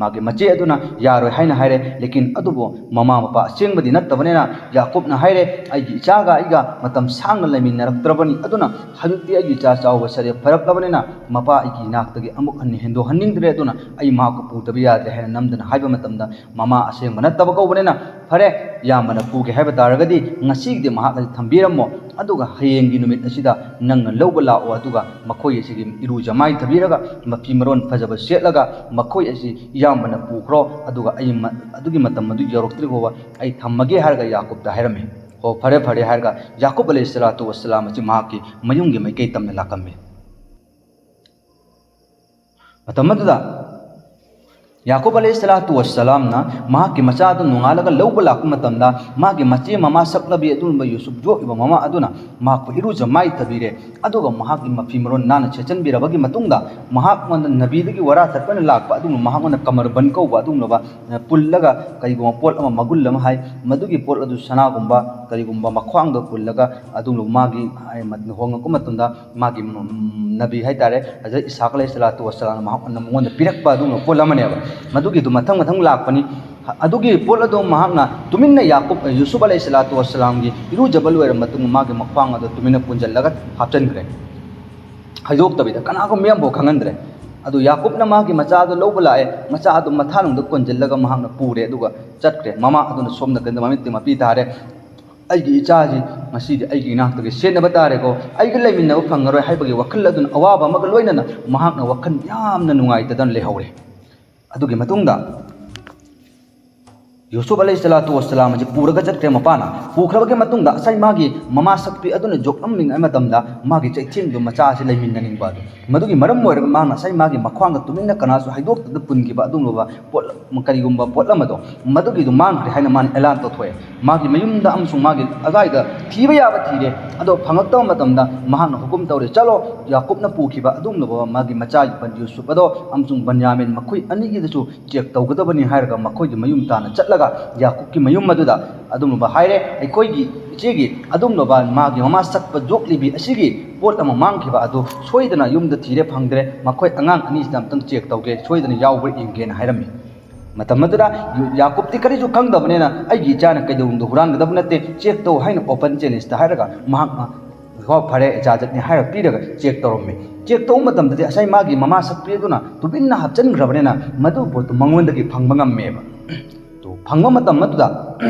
ꯃꯥꯒꯤ ꯃꯆꯦ ꯑꯗꯨꯅ ꯌꯥꯔꯣꯏ ꯍꯥꯏꯅ ꯍꯥꯏꯔꯦ꯫ ꯂꯦꯀꯤꯟ ꯑꯗꯨꯕꯨ ꯃꯃꯥ ꯃꯄꯥ ꯑꯁꯦꯡꯕꯗꯤ ꯅꯠꯇꯕꯅꯤꯅ ꯌꯥꯀꯨꯕꯅ ꯍꯥꯏꯔꯦ, "ꯑꯩꯒꯤ ꯏꯆꯥꯒ ꯑꯩꯒ ꯃꯇꯝ ꯁꯥꯡꯅ ꯂꯩꯃꯤꯟꯅꯔꯛꯇ꯭ꯔꯕꯅꯤ, ꯑꯗꯨꯅ ꯍꯧꯖꯤꯛꯇꯤ ꯑꯩꯒꯤ ꯏꯆꯥ ꯆꯥꯎꯕ ꯁꯥꯔꯦ, ꯐꯔꯛꯂꯕꯅꯤꯅ ꯃꯄꯥ ꯑꯩꯒꯤ ꯏꯅꯥꯛꯇꯒꯤ ꯑꯃꯨꯛ ꯍꯟꯅ ꯍꯦꯟꯗꯣꯛꯍꯟꯅꯤꯡꯗ꯭ꯔꯦ, ꯑꯗꯨꯅ ꯑꯩ ꯃꯍꯥꯛꯄꯨ ꯄꯨꯗꯕ ꯌꯥꯗ꯭ꯔꯦ" ꯍꯥꯏꯅ ꯅꯝꯗꯅ ꯍꯥꯏꯕ ꯃꯇꯝꯗ, ꯃꯃꯥ ꯑꯁꯦꯡꯕ ꯅꯠꯇꯕ ꯀꯧꯕꯅꯤꯅ, "ꯐꯔꯦ, ꯏꯌꯥꯝꯕꯅ ꯄꯨꯒꯦ ꯍꯥꯏꯕ ꯇꯥꯔꯒꯗꯤ ꯉꯁꯤꯒꯤꯗꯤ ꯃꯍꯥꯛ ꯑꯁꯤ ꯊꯝꯕꯤꯔꯝꯃꯣ, ꯑꯗꯨꯒ ꯍꯌꯦꯡꯒꯤ ꯅꯨꯃꯤꯠ ꯑꯁꯤꯗ ꯅꯪꯅ ꯂꯧꯕ ꯂꯥꯛꯑꯣ, ꯑꯗꯨꯒ ꯃꯈꯣꯏ ꯑꯁꯤꯒꯤ ꯏꯔꯨꯖ ꯃꯥꯏꯊꯕꯤꯔꯒ, ꯃꯐꯤ ꯃꯔꯣꯟ ꯐꯖꯕ ꯁꯦꯠꯂꯒ ꯃꯈꯣꯏ ꯑꯁꯤ ꯏꯌꯥꯝꯕꯅ ꯄꯨꯈ꯭ꯔꯣ, ꯑꯗꯨꯒ ꯑꯩ ꯃ-, ꯑꯗꯨꯒꯤ ꯃꯇꯝ ꯑꯗꯨ ꯌꯧꯔꯛꯇ꯭ꯔꯤ ꯐꯥꯎꯕ ꯑꯩ ꯊꯝꯃꯒꯦ ꯍꯥꯏꯔꯒ ꯌꯥꯀꯨꯕꯇ ꯍꯥꯏꯔꯝꯃꯤ꯫ "ꯍꯣ, ꯐꯔꯦ, ꯐꯔꯦ" ꯍꯥꯏꯔꯒ ꯌꯥꯀꯨꯕ ꯑꯂꯩꯍꯤꯁꯁꯂꯥꯇꯨ ꯋꯥꯁꯁꯂꯥꯝ ꯑꯁꯤ ꯃꯍꯥꯛꯀꯤ ꯃꯌꯨꯝꯒꯤ ꯃꯥꯏꯀꯩ ꯇꯝꯅ ꯂꯥꯛꯂꯝꯃꯤ꯫ ꯃꯇꯝ ꯑꯗꯨꯗ ꯌꯥꯀꯨꯕ ꯑꯂꯩꯍꯤꯁꯁꯂꯥꯇꯨ ꯋꯥꯁꯁꯂꯥꯝꯅ ꯃꯍꯥꯛꯀꯤ ꯃꯆꯥꯗꯨ ꯅꯣꯡꯉꯥꯜꯂꯒ ꯂꯧꯕ ꯂꯥꯛꯄ ꯃꯇꯝꯗ, ꯃꯥꯒꯤ ꯃꯆꯦ ꯃꯃꯥ ꯁꯛꯂꯕꯤ ꯑꯗꯨꯒꯨꯝꯕ ꯌꯨꯁꯨꯞ ꯌꯣꯛꯏꯕ ꯃꯃꯥ ꯑꯗꯨꯅ ꯃꯍꯥꯛꯄꯨ ꯏꯔꯨꯖ ꯃꯥꯏꯊꯕꯤꯔꯦ, ꯑꯗꯨꯒ ꯃꯍꯥꯛꯀꯤ ꯃꯐꯤ ꯃꯔꯣꯟ ꯅꯥꯟꯅ ꯁꯦꯠꯆꯟꯕꯤꯔꯕꯒꯤ ꯃꯇꯨꯡꯗ, ꯃꯍꯥꯛꯉꯣꯟꯗ ꯅꯕꯤꯗꯒꯤ ꯋꯥꯔꯥ ꯆꯠꯄꯅ ꯂꯥꯛꯄ ꯑꯗꯨꯒꯨꯝꯕ, ꯃꯍꯥꯛꯉꯣꯟꯗ ꯀꯃꯔꯕꯟ ꯀꯧꯕ ꯑꯗꯨꯒꯨꯝꯂꯕ, ꯑ, ꯄꯨꯜꯂꯒ ꯀꯔꯤꯒꯨꯝꯕ ꯄꯣꯠ ꯑꯃ, ꯃꯒꯨꯜ ꯑꯃ ꯍꯥꯏ, ꯃꯗꯨꯒꯤ ꯄꯣꯠ ꯑꯗꯨ ꯁꯅꯥꯒꯨꯝꯕ ꯀꯔꯤꯒꯨꯝꯕ ꯃꯈ꯭ꯋꯥꯡꯗ ꯄꯨꯜꯂꯒ ꯑꯗꯨꯒꯨꯝꯂꯕ ꯃꯥꯒꯤ, ꯑ, ꯂꯨꯍꯣꯡꯂꯛꯄ ꯃꯇꯝꯗ ꯃꯥꯒꯤ, ꯎꯝ, ꯅꯕꯤ ꯍꯥꯏꯇꯥꯔꯦ, ꯍꯖꯔꯠ ꯏꯁꯥꯛ ꯑꯂꯩꯍꯤꯁꯁꯂꯥꯇꯨ ꯋꯥꯁꯁꯂꯥꯝꯅ ꯃꯍꯥꯛꯅ ꯃꯉꯣꯟꯗ ꯄꯤꯔꯛꯄ ꯑꯗꯨꯒꯨꯝꯕ ꯄꯣꯠ ꯑꯃꯅꯦꯕ꯫ ꯃꯗꯨꯒꯤꯗꯨ ꯃꯊꯪ ꯃꯊꯪ ꯂꯥꯛꯄꯅꯤ꯫ ꯑꯗꯨꯒꯤ ꯄꯣꯠ ꯑꯗꯨ ꯃꯍꯥꯛꯅ ꯇꯨꯃꯤꯟꯅ ꯌꯥꯀꯨꯕ, ꯌꯨꯁꯨꯞ ꯑꯂꯩꯍꯤꯁꯁꯂꯥꯇꯨ ꯋꯥꯁꯁꯂꯥꯝꯒꯤ ꯏꯔꯨꯖꯕ ꯂꯣꯏꯔꯕ ꯃꯇꯨꯡꯗ ꯃꯥꯒꯤ ꯃꯈ꯭ꯋꯥꯡ ꯑꯗꯨ ꯇꯨꯃꯤꯟꯅ ꯄꯨꯟꯁꯤꯜꯂꯒ ꯍꯥꯞꯆꯤꯟꯈ꯭ꯔꯦ, ꯍꯥꯏꯗꯣꯛꯇꯕꯤꯗ, ꯀꯅꯥꯒꯨꯝꯕ ꯑꯃꯐꯥꯎ ꯈꯪꯍꯟꯗ꯭ꯔꯦ꯫ ꯑꯗꯨ ꯌꯥꯀꯨꯕꯅ ꯃꯥꯒꯤ ꯃꯆꯥ ꯑꯗꯨ ꯂꯧꯕ ꯂꯥꯛꯑꯦ, ꯃꯆꯥ ꯑꯗꯨ ꯃꯊꯥꯅꯨꯡꯗ ꯀꯣꯟꯁꯤꯜꯂꯒ ꯃꯍꯥꯛꯅ ꯄꯨꯔꯦ, ꯑꯗꯨꯒ ꯆꯠꯈ꯭ꯔꯦ꯫ ꯃꯃꯥ ꯑꯗꯨꯅ ꯁꯣꯝ ꯅꯥꯀꯟꯗ ꯃꯃꯤꯠꯇ ꯃꯄꯤ ꯇꯥꯔꯦ꯫ "ꯑꯩꯒꯤ ꯏꯆꯥꯁꯤ ꯉꯁꯤꯗꯤ ꯑꯩꯒꯤ ꯏꯅꯥꯛꯇꯒꯤ ꯁꯦꯟꯅꯕ ꯇꯥꯔꯦꯀꯣ, ꯑꯩꯒ ꯂꯩꯃꯤꯟꯅꯕ ꯐꯪꯉꯔꯣꯏ" ꯍꯥꯏꯕꯒꯤ ꯋꯥꯈꯜ ꯑꯗꯨꯅ, ꯑꯋꯥꯕ ꯑꯃꯒ ꯂꯣꯏꯅꯅ ꯃꯍꯥꯛꯅ ꯋꯥꯈꯜ ꯌꯥꯝꯅ ꯅꯨꯡꯉꯥꯏꯇꯗꯅ ꯂꯩꯍꯧꯔꯦ꯫ ꯑꯗꯨꯒꯤ ꯃꯇꯨꯡꯗ ꯌꯨꯁꯨꯞ ꯑꯂꯩꯍꯤꯁꯁꯂꯥꯇꯨ ꯋꯥꯁꯁꯂꯥꯝ ꯑꯁꯤ ꯄꯨꯔꯒ ꯆꯠꯈ꯭ꯔꯦ ꯃꯄꯥꯅ꯫ ꯄꯨꯈ꯭ꯔꯕꯒꯤ ꯃꯇꯨꯡꯗ ꯉꯁꯥꯏ ꯃꯥꯒꯤ ꯃꯃꯥ ꯁꯛꯄꯤ ꯑꯗꯨꯅ ꯌꯣꯛꯂꯝꯂꯤꯉꯩ ꯃꯇꯝꯗ ꯃꯥꯒꯤ ꯆꯩꯊꯦꯡꯗꯨ ꯃꯆꯥ ꯑꯁꯤ ꯂꯩꯃꯤꯟꯅꯅꯤꯡꯕ ꯑꯗꯨ, ꯃꯗꯨꯒꯤ ꯃꯔꯝ ꯑꯣꯏꯔꯒ ꯃꯥꯅ ꯉꯁꯥꯏ ꯃꯥꯒꯤ ꯃꯈ꯭ꯋꯥꯡꯗ ꯇꯨꯃꯤꯟꯅ ꯀꯅꯥꯁꯨ ꯍꯥꯏꯗꯣꯛꯇꯅ ꯄꯨꯟꯈꯤꯕ ꯑꯗꯨꯒꯨꯝꯂꯕ ꯄꯣꯠ, ꯀꯔꯤꯒꯨꯝꯕ ꯄꯣꯠ ꯑꯃꯗꯣ, ꯃꯗꯨꯒꯤꯗꯨ ꯃꯥꯡꯈ꯭ꯔꯦ ꯍꯥꯏꯅ ꯃꯥꯅ ꯑꯦꯂꯥꯟ ꯇꯧꯊꯣꯛꯑꯦ꯫ ꯃꯥꯒꯤ ꯃꯌꯨꯝꯗ ꯑꯃꯁꯨꯡ ꯃꯥꯒꯤ ꯑꯗꯥꯏꯗ ꯊꯤꯕ ꯌꯥꯕ ꯊꯤꯔꯦ꯫ ꯑꯗꯣ ꯐꯪꯉꯛꯇꯕ ꯃꯇꯝꯗ ꯃꯍꯥꯛꯅ ꯍꯨꯀꯨꯝ ꯇꯧꯔꯦ, "ꯆꯠꯂꯣ, ꯌꯥꯀꯨꯕꯅ ꯄꯨꯈꯤꯕ ꯑꯗꯨꯒꯨꯝꯂꯕ ꯃꯥꯒꯤ ꯃꯆꯥ ꯌꯨꯁꯨꯞ ꯑꯗꯣ ꯑꯃꯁꯨꯡ ꯕꯟꯌꯥꯃꯤꯟ ꯃꯈꯣꯏ ꯑꯅꯤꯒꯤꯗꯁꯨ ꯆꯦꯛ ꯇꯧꯒꯗꯕꯅꯤ" ꯍꯥꯏꯔꯒ ꯃꯈꯣꯏꯒꯤ ꯃꯌꯨꯝ ꯇꯥꯟꯅ ꯆꯠꯂꯒ ꯌꯥꯀꯨꯕꯀꯤ ꯃꯌꯨꯝ ꯑꯗꯨꯗ ꯑꯗꯨꯒꯨꯝꯂꯕ ꯍꯥꯏꯔꯦ, "ꯑꯩꯈꯣꯏꯒꯤ ꯏꯆꯦꯒꯤ ꯑꯗꯨꯒꯨꯝꯂꯕ ꯃꯥꯒꯤ ꯃꯃꯥ ꯁꯛꯄ ꯌꯣꯛꯂꯤꯕꯤ ꯑꯁꯤꯒꯤ ꯄꯣꯠ ꯑꯃ ꯃꯥꯡꯈꯤꯕ ꯑꯗꯨ ꯁꯣꯏꯗꯅ ꯌꯨꯝꯗ ꯊꯤꯔꯦ ꯐꯪꯗ꯭ꯔꯦ, ꯃꯈꯣꯏ ꯑꯉꯥꯡ ꯑꯅꯤꯁꯤꯗ ꯑꯝꯇꯪ ꯆꯦꯛ ꯇꯧꯒꯦ, ꯁꯣꯏꯗꯅ ꯌꯥꯎꯕ꯭ꯔꯥ ꯌꯦꯡꯒꯦꯅ" ꯍꯥꯏꯔꯝꯃꯤ꯫ ꯃꯇꯝ ꯑꯗꯨꯗ ꯌꯨ-, ꯌꯥꯀꯨꯕꯇꯤ ꯀꯔꯤꯁꯨ ꯈꯪꯗꯕꯅꯤꯅ, "ꯑꯩꯒꯤ ꯏꯆꯥꯅ ꯀꯩꯗꯧꯅꯨꯡꯗ ꯍꯨꯔꯥꯟꯒꯗꯕ ꯅꯠꯇꯦ, ꯆꯦꯛ ꯇꯧ" ꯍꯥꯏꯅ ꯑꯣꯄꯟ ꯆꯦꯂꯦꯟꯖꯇ ꯍꯥꯏꯔꯒ ꯃꯍꯥꯛꯅ, "ꯍꯣ, ꯐꯔꯦ, ꯏꯖꯥꯖꯠꯅꯤ" ꯍꯥꯏꯔ ꯄꯤꯔꯒ ꯆꯦꯛ ꯇꯧꯔꯝꯃꯤ꯫ ꯆꯦꯛ ꯇꯧꯕ ꯃꯇꯝꯗꯗꯤ ꯉꯁꯥꯏ ꯃꯥꯒꯤ ꯃꯃꯥ ꯁꯛꯄꯤ ꯑꯗꯨꯅ ꯇꯨꯃꯤꯟꯅ ꯍꯥꯞꯆꯤꯟꯈ꯭ꯔꯕꯅꯤꯅ ꯃꯗꯨ ꯄꯣꯠꯇꯨ ꯃꯉꯣꯟꯗꯒꯤ ꯐꯪꯕ ꯉꯝꯃꯦꯕ꯫ ꯇꯣ, ꯐꯪꯕ ꯃꯇꯝ ꯑꯗꯨꯗ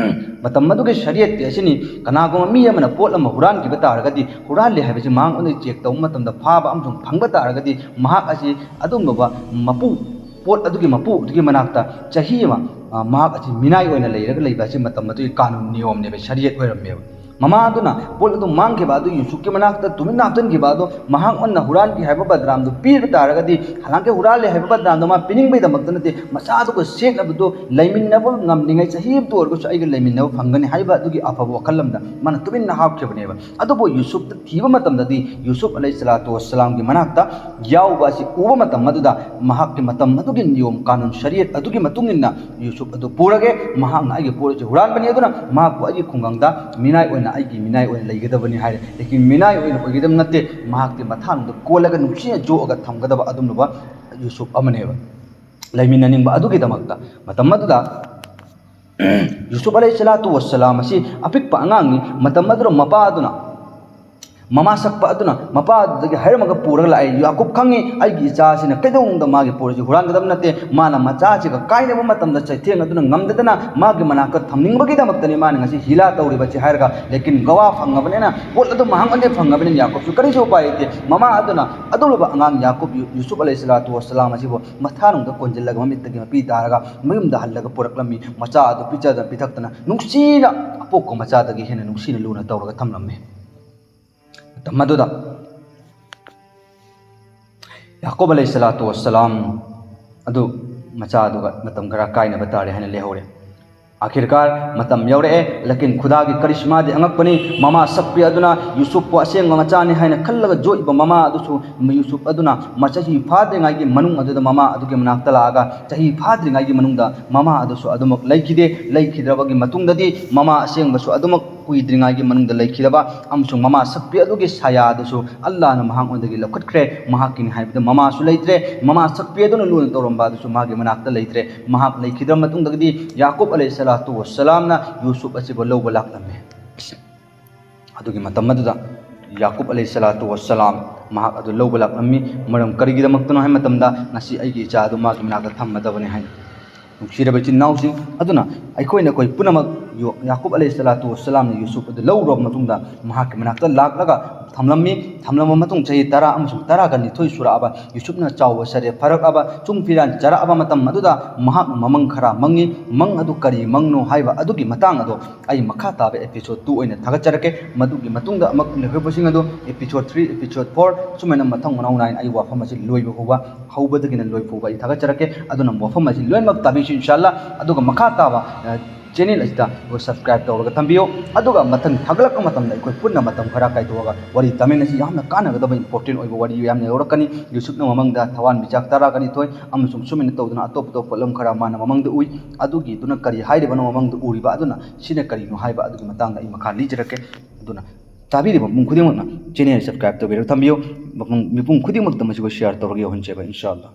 ꯃꯇꯝ ꯑꯗꯨꯒꯤ ꯁꯔꯤꯌꯠꯇꯤ ꯑꯁꯤꯅꯤ, ꯀꯅꯥꯒꯨꯝꯕ ꯃꯤ ꯑꯃꯅ ꯄꯣꯠ ꯑꯃ ꯍꯨꯔꯥꯟꯈꯤꯕ ꯇꯥꯔꯒꯗꯤ, ꯍꯨꯔꯥꯜꯂꯦ ꯍꯥꯏꯕꯁꯤ ꯃꯉꯣꯟꯗ ꯆꯦꯛ ꯇꯧꯕ ꯃꯇꯝꯗ ꯐꯥꯕ ꯑꯃꯁꯨꯡ ꯐꯪꯕ ꯇꯥꯔꯒꯗꯤ, ꯃꯍꯥꯛ ꯑꯁꯤ ꯑꯗꯨꯒꯨꯝꯂꯕ ꯃꯄꯨ, ꯄꯣꯠ ꯑꯗꯨꯒꯤ ꯃꯄꯨ ꯑꯗꯨꯒꯤ ꯃꯅꯥꯛꯇ ꯆꯍꯤ ꯑꯃ, ꯑ, ꯃꯍꯥꯛ ꯑꯁꯤ ꯃꯤꯅꯥꯏ ꯑꯣꯏꯅ ꯂꯩꯔꯒ ꯂꯩꯕ ꯑꯁꯤ ꯃꯇꯝ ꯑꯗꯨꯒꯤ ꯀꯥꯅꯨꯟ ꯅꯤꯌꯣꯝꯅꯦꯕ, ꯁꯔꯤꯌꯠ ꯑꯣꯏꯔꯝꯃꯦꯕ꯫ ꯃꯃꯥ ꯑꯗꯨꯅ ꯄꯣꯠ ꯑꯗꯨ ꯃꯥꯡꯈꯤꯕ ꯑꯗꯨ ꯌꯨꯁꯨꯞꯀꯤ ꯃꯅꯥꯛꯇ ꯇꯨꯃꯤꯟꯅ ꯍꯥꯞꯆꯤꯟꯈꯤꯕ ꯑꯗꯨ, ꯃꯍꯥꯛ ꯑꯣꯟꯅ ꯍꯨꯔꯥꯟꯈꯤ ꯍꯥꯏꯕ ꯕꯗꯅꯥꯝꯗꯨ ꯄꯤꯕ ꯇꯥꯔꯒꯗꯤ, ꯍꯂꯥꯡꯀꯤ ꯍꯨꯔꯥꯜꯂꯦ ꯍꯥꯏꯕ ꯕꯗꯅꯥꯝꯗꯣ ꯃꯥ ꯄꯤꯅꯤꯡꯕꯒꯤꯗꯃꯛꯇ ꯅꯠꯇꯦ, ꯃꯆꯥꯗꯨꯒ ꯁꯦꯠꯅꯕꯗꯨ, ꯂꯩꯃꯤꯟꯅꯕ ꯉꯝꯂꯤꯉꯩ ꯆꯍꯤ ꯑꯃꯇ ꯑꯣꯏꯔꯒꯁꯨ ꯑꯩꯒ ꯂꯩꯃꯤꯟꯅꯕ ꯐꯪꯒꯅꯤ ꯍꯥꯏꯕ ꯑꯗꯨꯒꯤ ꯑꯐꯕ ꯋꯥꯈꯜ ꯑꯃꯗ ꯃꯥꯅ ꯇꯨꯃꯤꯟꯅ ꯍꯥꯞꯈꯤꯕꯅꯦꯕ꯫ ꯑꯗꯨꯕꯨ ꯌꯨꯁꯨꯞꯇ ꯊꯤꯕ ꯃꯇꯝꯗꯗꯤ, ꯌꯨꯁꯨꯞ ꯑꯂꯩꯍꯤ ꯁꯂꯥꯇꯨ ꯋꯁꯁꯂꯥꯝꯒꯤ ꯃꯅꯥꯛꯇ ꯌꯥꯎꯕ ꯑꯁꯤ ꯎꯕ ꯃꯇꯝ ꯑꯗꯨꯗ, ꯃꯍꯥꯛꯀꯤ ꯃꯇꯝ ꯑꯗꯨꯒꯤ ꯅꯤꯌꯣꯝ ꯀꯥꯅꯨꯟ ꯁꯔꯤꯌꯠ ꯑꯗꯨꯒꯤ ꯃꯇꯨꯡ ꯏꯟꯅ ꯌꯨꯁꯨꯞ ꯑꯗꯨ ꯄꯨꯔꯒꯦ, ꯃꯍꯥꯛꯅ ꯑꯩꯒꯤ ꯄꯣꯠ ꯑꯁꯤ ꯍꯨꯔꯥꯟꯕꯅꯤ, ꯑꯗꯨꯅ ꯃꯍꯥꯛꯄꯨ ꯑꯩꯒꯤ ꯈꯨꯡꯒꯪꯗ ꯃꯤꯅꯥꯏ ꯑꯣꯏꯅ, ꯑꯩꯒꯤ ꯃꯤꯅꯥꯏ ꯑꯣꯏꯅ ꯂꯩꯒꯗꯕꯅꯤ ꯍꯥꯏꯔꯦ꯫ ꯂꯦꯀꯤꯟ ꯃꯤꯅꯥꯏ ꯑꯣꯏꯅ ꯑꯣꯏꯒꯗꯕ ꯅꯠꯇꯦ, ꯃꯍꯥꯛꯇꯤ ꯃꯊꯥꯅꯨꯡꯗ ꯀꯣꯜꯂꯒ ꯅꯨꯡꯁꯤꯅ ꯌꯣꯛꯑꯒ ꯊꯝꯒꯗꯕ ꯑꯗꯨꯒꯨꯝꯂꯕ ꯌꯨꯁꯨꯞ ꯑꯃꯅꯦꯕ꯫ ꯂꯩꯃꯤꯟꯅꯅꯤꯡꯕ ꯑꯗꯨꯒꯤꯗꯃꯛꯇ ꯃꯇꯝ ꯑꯗꯨꯗ ꯌꯨꯁꯨꯞ ꯑꯂꯩꯍꯤ ꯁꯂꯥꯇꯨ ꯋꯁꯁꯂꯥꯝ ꯑꯁꯤ ꯑꯄꯤꯛꯄ ꯑꯉꯥꯡꯅꯤ꯫ ꯃꯇꯝ ꯑꯗꯨꯗ ꯃꯄꯥ ꯑꯗꯨꯅ, ꯃꯃꯥ ꯁꯛꯄ ꯑꯗꯨꯅ ꯃꯄꯥ ꯑꯗꯨꯗꯒꯤ ꯍꯥꯏꯔꯝꯃꯒ ꯄꯨꯔꯒ ꯂꯥꯛꯑꯦ, "ꯌꯥꯀꯨꯕ ꯈꯪꯉꯤ, ꯑꯩꯒꯤ ꯏꯆꯥꯁꯤꯅ ꯀꯩꯗꯧꯅꯨꯡꯗ ꯃꯥꯒꯤ ꯄꯣꯠ ꯑꯁꯤ ꯍꯨꯔꯥꯟꯒꯗꯕ ꯅꯠꯇꯦ, ꯃꯥꯅ ꯃꯆꯥꯁꯤꯒ ꯀꯥꯏꯅꯕ ꯃꯇꯝꯗ ꯆꯩꯊꯦꯡ ꯑꯗꯨꯅ ꯉꯝꯗꯗꯅ ꯃꯥꯒꯤ ꯃꯅꯥꯛꯇ ꯊꯝꯅꯤꯡꯕꯒꯤꯗꯃꯛꯇꯅꯤ ꯃꯥꯅ ꯉꯁꯤ ꯍꯤꯂꯥ ꯇꯧꯔꯤꯕꯁꯤ" ꯍꯥꯏꯔꯒ, ꯂꯦꯀꯤꯟ ꯒꯋꯥ ꯐꯪꯉꯕꯅꯤꯅ, ꯄꯣꯠ ꯑꯗꯨ ꯃꯍꯥꯛꯅꯗꯤ ꯐꯪꯉꯕꯅꯤꯅ ꯌꯥꯀꯨꯕꯁꯨ ꯀꯔꯤꯁꯨ ꯎꯄꯥꯏ ꯂꯩꯇꯦ꯫ ꯃꯃꯥ ꯑꯗꯨꯅ ꯑꯗꯨꯒꯨꯝꯂꯕ ꯑꯉꯥꯡ ꯌꯥꯀꯨꯕ ꯌꯨ-, ꯌꯨꯁꯨꯞ ꯑꯂꯩꯍꯤ ꯁꯂꯥꯇꯨ ꯋꯁꯁꯂꯥꯝ ꯑꯁꯤꯕꯨ ꯃꯊꯥꯅꯨꯡꯗ ꯀꯣꯟꯁꯤꯜꯂꯒ ꯃꯃꯤꯠꯇꯒꯤ ꯃꯄꯤ ꯇꯥꯔꯒ ꯃꯌꯨꯝꯗ ꯍꯜꯂꯒ ꯄꯨꯔꯛꯂꯝꯃꯤ꯫ ꯃꯆꯥ ꯑꯗꯨ ꯄꯤꯖꯗꯅ ꯄꯤꯊꯛꯇꯅ ꯅꯨꯡꯁꯤꯅ ꯑꯄꯣꯛꯄ ꯃꯆꯥꯗꯒꯤ ꯍꯦꯟꯅ ꯅꯨꯡꯁꯤꯅ ꯂꯨꯅ ꯇꯧꯔꯒ ꯊꯝꯂꯝꯃꯤ꯫ ꯃꯇꯝ ꯑꯗꯨꯗ ꯌꯥꯀꯨꯕ ꯑꯂꯩꯍꯤ ꯁꯂꯥꯇꯨ ꯋꯁꯁꯂꯥꯝ ꯑꯗꯨ ꯃꯆꯥ ꯑꯗꯨꯒ ꯃꯇꯝ ꯈꯔ ꯀꯥꯏꯅꯕ ꯇꯥꯔꯦ ꯍꯥꯏꯅ ꯂꯩꯍꯧꯔꯦ꯫ ꯑꯥꯈꯤꯔꯀꯥꯔ ꯃꯇꯝ ꯌꯧꯔꯛꯑꯦ, ꯂꯦꯀꯤꯟ ꯈꯨꯗꯥꯒꯤ ꯀꯔꯤꯁꯃꯥꯗꯤ ꯑꯉꯛꯄꯅꯤ꯫ ꯃꯃꯥ ꯁꯛꯄꯤ ꯑꯗꯨꯅ ꯌꯨꯁꯨꯞꯄꯨ ꯑꯁꯦꯡꯕ ꯃꯆꯥꯅꯤ ꯍꯥꯏꯅ ꯈꯜꯂꯒ ꯌꯣꯛꯏꯕ ꯃꯃꯥ ꯑꯗꯨꯁꯨ, ꯌꯨꯁꯨꯞ ꯑꯗꯨꯅ ꯃ-, ꯆꯍꯤ ꯐꯥꯗ꯭ꯔꯤꯉꯩꯒꯤ ꯃꯅꯨꯡ ꯑꯗꯨꯗ ꯃꯃꯥ ꯑꯗꯨꯒꯤ ꯃꯅꯥꯛꯇ ꯂꯥꯛꯑꯒ, ꯆꯍꯤ ꯐꯥꯗ꯭ꯔꯤꯉꯩꯒꯤ ꯃꯅꯨꯡꯗ ꯃꯃꯥ ꯑꯗꯨꯁꯨ ꯑꯗꯨꯃꯛ ꯂꯩꯈꯤꯗꯦ꯫ ꯂꯩꯈꯤꯗ꯭ꯔꯕꯒꯤ ꯃꯇꯨꯡꯗꯗꯤ ꯃꯃꯥ ꯑꯁꯦꯡꯕꯁꯨ ꯑꯗꯨꯃꯛ ꯀꯨꯏꯗ꯭ꯔꯤꯉꯩꯒꯤ ꯃꯅꯨꯡꯗ ꯂꯩꯈꯤꯗꯕ ꯑꯃꯁꯨꯡ ꯃꯃꯥ ꯁꯛꯄꯤ ꯑꯗꯨꯒꯤ ꯁꯥꯌꯥ ꯑꯗꯨꯁꯨ ꯑꯜꯂꯥꯍꯅ ꯃꯍꯥꯛꯉꯣꯟꯗꯒꯤ ꯂꯧꯈꯠꯈ꯭ꯔꯦ꯫ ꯃꯍꯥꯛꯀꯤꯅꯤ ꯍꯥꯏꯕꯗ ꯃꯃꯥꯁꯨ ꯂꯩꯇ꯭ꯔꯦ, ꯃꯃꯥ ꯁꯛꯄꯤ ꯑꯗꯨꯅ ꯂꯨꯅ ꯇꯧꯔꯝꯕ ꯑꯗꯨꯁꯨ ꯃꯥꯒꯤ ꯃꯅꯥꯛꯇ ꯂꯩꯇ꯭ꯔꯦ꯫ ꯃꯍꯥꯛ ꯂꯩꯈꯤꯗ꯭ꯔꯕ ꯃꯇꯨꯡꯗꯒꯤꯗꯤ ꯌꯥꯀꯨꯕ ꯑꯂꯩꯍꯤ ꯁꯂꯥꯇꯨ ꯋꯁꯁꯂꯥꯝꯅ ꯌꯨꯁꯨꯞ ꯑꯁꯤꯕꯨ ꯂꯧꯕ ꯂꯥꯛꯂꯝꯃꯤ꯫ ꯑꯗꯨꯒꯤ ꯃꯇꯝ ꯑꯗꯨꯗ ꯌꯥꯀꯨꯕ ꯑꯂꯩꯍꯤ ꯁꯂꯥꯇꯨ ꯋꯁꯁꯂꯥꯝ ꯃꯍꯥꯛ ꯑꯗꯨ ꯂꯧꯕ ꯂꯥꯛꯂꯝꯃꯤ꯫ ꯃꯔꯝ ꯀꯔꯤꯒꯤꯗꯃꯛꯇꯅꯣ ꯍꯥꯏꯕ ꯃꯇꯝꯗ, "ꯉꯁꯤ ꯑꯩꯒꯤ ꯏꯆꯥ ꯑꯗꯨ ꯃꯥꯒꯤ ꯃꯅꯥꯛꯇ ꯊꯝꯃꯗꯕꯅꯤ" ꯍꯥꯏꯅ꯫ ꯅꯨꯡꯁꯤꯔꯕ ꯏꯆꯤꯟ ꯏꯅꯥꯎꯁꯤꯡ, ꯑꯗꯨꯅ ꯑꯩꯈꯣꯏꯅ, ꯑꯩꯈꯣꯏ ꯄꯨꯝꯅꯃꯛ ꯌꯨ-, ꯌꯥꯀꯨꯕ ꯑꯂꯩꯍꯤ ꯁꯂꯥꯇꯨ ꯋꯁꯁꯂꯥꯝꯅ ꯌꯨꯁꯨꯐ ꯑꯗꯨ ꯂꯧꯔꯨꯔꯕ ꯃꯇꯨꯡꯗ ꯃꯍꯥꯛꯀꯤ ꯃꯅꯥꯛꯇ ꯂꯥꯛꯂꯒ ꯊꯝꯂꯝꯃꯤ꯫ ꯊꯝꯂꯝꯕ ꯃꯇꯨꯡ ꯆꯍꯤ ꯇꯔꯥ ꯑꯃꯁꯨꯡ ꯇꯔꯥꯒ ꯅꯤꯊꯣꯏ ꯁꯨꯔꯛꯑꯕ ꯌꯨꯁꯨꯐꯅ ꯆꯥꯎꯕ ꯁꯔꯦ ꯐꯥꯔꯛꯑꯕ, ꯆꯨꯡ ꯐꯤꯔꯥꯟ ꯆꯥꯔꯛꯑꯕ ꯃꯇꯝ ꯑꯗꯨꯗ ꯃꯍꯥꯛꯅ ꯃꯃꯪ ꯈꯔ ꯃꯪꯉꯤ꯫ ꯃꯪ ꯑꯗꯨ ꯀꯔꯤ ꯃꯪꯅꯣ ꯍꯥꯏꯕ ꯑꯗꯨꯒꯤ ꯃꯇꯥꯡ ꯑꯗꯣ ꯑꯩ ꯃꯈꯥ ꯇꯥꯕ episode two ꯑꯣꯏꯅ ꯊꯥꯒꯠꯆꯔꯛꯀꯦ꯫ ꯃꯗꯨꯒꯤ ꯃꯇꯨꯡꯗ ꯑꯃꯨꯛ ꯂꯩꯍꯧꯔꯤꯕꯁꯤꯡ ꯑꯗꯨ episode three, episode four ꯁꯨꯃꯥꯏꯅ ꯃꯊꯪ ꯃꯅꯥꯎ ꯅꯥꯏꯅ ꯑꯩ ꯋꯥꯐꯝ ꯑꯁꯤ ꯂꯣꯏꯕ ꯐꯥꯎꯕ, ꯍꯧꯕꯗꯒꯤꯅ ꯂꯣꯏ ꯐꯥꯎꯕ ꯑꯩ ꯊꯥꯒꯠꯆꯔꯛꯀꯦ꯫ ꯑꯗꯨꯅ ꯋꯥꯐꯝ ꯑꯁꯤ ꯂꯣꯏꯅꯃꯛ ꯇꯥꯕꯤꯁꯤ ꯏꯟꯁꯥꯜꯂꯥ꯫ ꯑꯗꯨꯒ ꯃꯈꯥ ꯇꯥꯕ, ꯑ, channel ꯑꯁꯤꯗ ꯑꯩꯈꯣꯏ subscribe ꯇꯧꯔꯒ ꯊꯝꯕꯤꯌꯨ꯫ ꯑꯗꯨꯒ ꯃꯊꯪ ꯊꯥꯒꯠꯂꯛꯄ ꯃꯇꯝꯗ ꯑꯩꯈꯣꯏ ꯄꯨꯟꯅ ꯃꯇꯝ ꯈꯔ ꯀꯥꯏꯊꯣꯛꯑꯒ ꯋꯥꯔꯤ ꯇꯥꯃꯤꯟꯅꯁꯤ꯫ ꯌꯥꯝꯅ ꯀꯥꯟꯅꯒꯗꯕ important ꯑꯣꯏꯕ ꯋꯥꯔꯤ ꯌꯥꯝꯅ ꯌꯧꯔꯛꯀꯅꯤ꯫ ꯌꯨꯁꯨꯞꯅ ꯃꯃꯪꯗ ꯊꯋꯥꯟꯃꯤꯆꯥꯛ ꯇꯔꯥꯒ ꯅꯤꯊꯣꯏ ꯑꯃꯁꯨꯡ ꯁꯨꯃꯥꯏꯅ ꯇꯧꯗꯅ ꯑꯇꯣꯞ ꯑꯇꯣꯞꯄ ꯄꯣꯠꯂꯝ ꯈꯔ ꯃꯥꯅ ꯃꯃꯪꯗ ꯎꯏ꯫ ꯑꯗꯨꯒꯤꯗꯨꯅ ꯀꯔꯤ ꯍꯥꯏꯔꯤꯕꯅꯣ ꯃꯃꯪꯗ ꯎꯔꯤꯕ ꯑꯗꯨꯅ ꯁꯤꯅ ꯀꯔꯤꯅꯣ ꯍꯥꯏꯕ ꯑꯗꯨꯒꯤ ꯃꯇꯥꯡꯗ ꯑꯩ ꯃꯈꯥ ꯂꯤꯖꯔꯛꯀꯦ꯫ ꯑꯗꯨꯅ ꯇꯥꯕꯤꯔꯤꯕ ꯃꯤꯄꯨꯝ ꯈꯨꯗꯤꯡꯃꯛꯅ channel subscribe ꯇꯧꯕꯤꯔꯒ ꯊꯝꯕꯤꯌꯨ꯫ ꯃꯄꯨꯡ, ꯃꯤꯄꯨꯝ ꯈꯨꯗꯤꯡꯃꯛꯇ ꯃꯁꯤꯕꯨ share ꯇꯧꯔꯒ ꯌꯧꯍꯟꯖꯕ ꯏꯟꯁꯥꯜꯂꯥ꯫